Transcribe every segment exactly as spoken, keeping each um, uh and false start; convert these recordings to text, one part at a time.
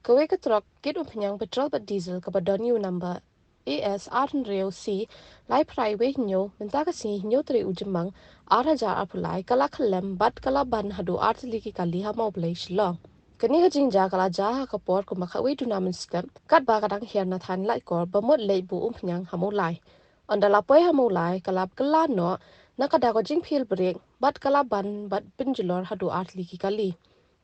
Kawei ka trok kit umphniang petrol bad diesel kaba don ïa u number A S ar hynriew C lai phra wei hynñiew mynta ka sngi hynñiew tarik u Jymmang ar hajar arphew lai ka la khyllem bad ka la ban haduh ar tylli ki kali ha Mawblei Shillong. Kane ka jingjia ka la jia ha ka por kumba khatwei duna mynstep katba ka dang hiar na thaiñ Laitkor ba mut leit buh umphniang ha Mawlai. Ynda la poi ha Mawlai ka la kylla noh na ka daw ka jingphil brake bad ka la ban bad pynjulor haduh ar tylli ki kali.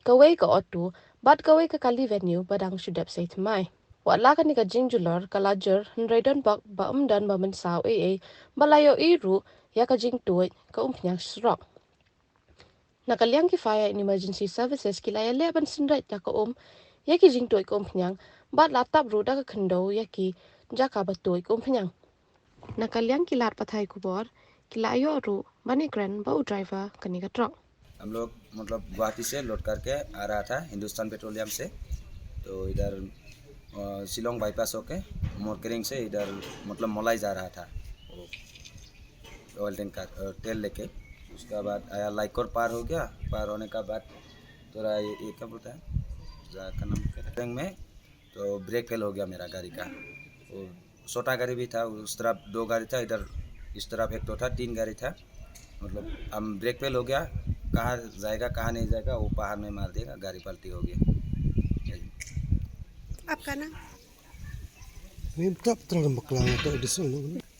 Kawei ka auto bad kawei ka kali venue ba dang shu dep sei thymmai. Wat la kane ka jingjulor ka la jur hynrei don bok ba ym don ba mynsaw ei ei ba la ïohi ruh ïa ka jingtuid ka umphniang surok. Na ka liang ki Fire and Emergency Services ki la ïaleh ban synreit ïa ka um ïa ki jingtuid ka umphniang bad la tap ruh da ka khyndew ïa ki jaka ba tuid ka umphniang. Na ka liang ki lad pathai khubor ki la ïoh ruh ban ïakren bad u driver kane ka trok. हम लोग मतलब गुवाहाटी से लोड करके आ रहा था हिंदुस्तान पेट्रोलियम से। तो इधर अ, शिलोंग बाईपास होके मोरकेरिंग से इधर मतलब मोलाई जा रहा था वो ऑयल टैंकर, अ, तेल लेके। उसके बाद आया लाइकोर पार हो गया। पार होने का बाद थोड़ा ये, ये क्या बोलता है जगह का नाम क्या था? में तो ब्रेक फेल हो गया मेरा गाड़ी का। वो छोटा गाड़ी भी था, उस तरफ दो गाड़ी था, इधर इस तरफ एक तो था, तीन गाड़ी था। मतलब हम ब्रेक फेल हो गया, कहाँ जाएगा कहाँ नहीं जाएगा, वो पहाड़ में मार देगा, गाड़ी पलटी हो गया। आपका नाम? Ni tap terang bakla nga tak ada soal ni.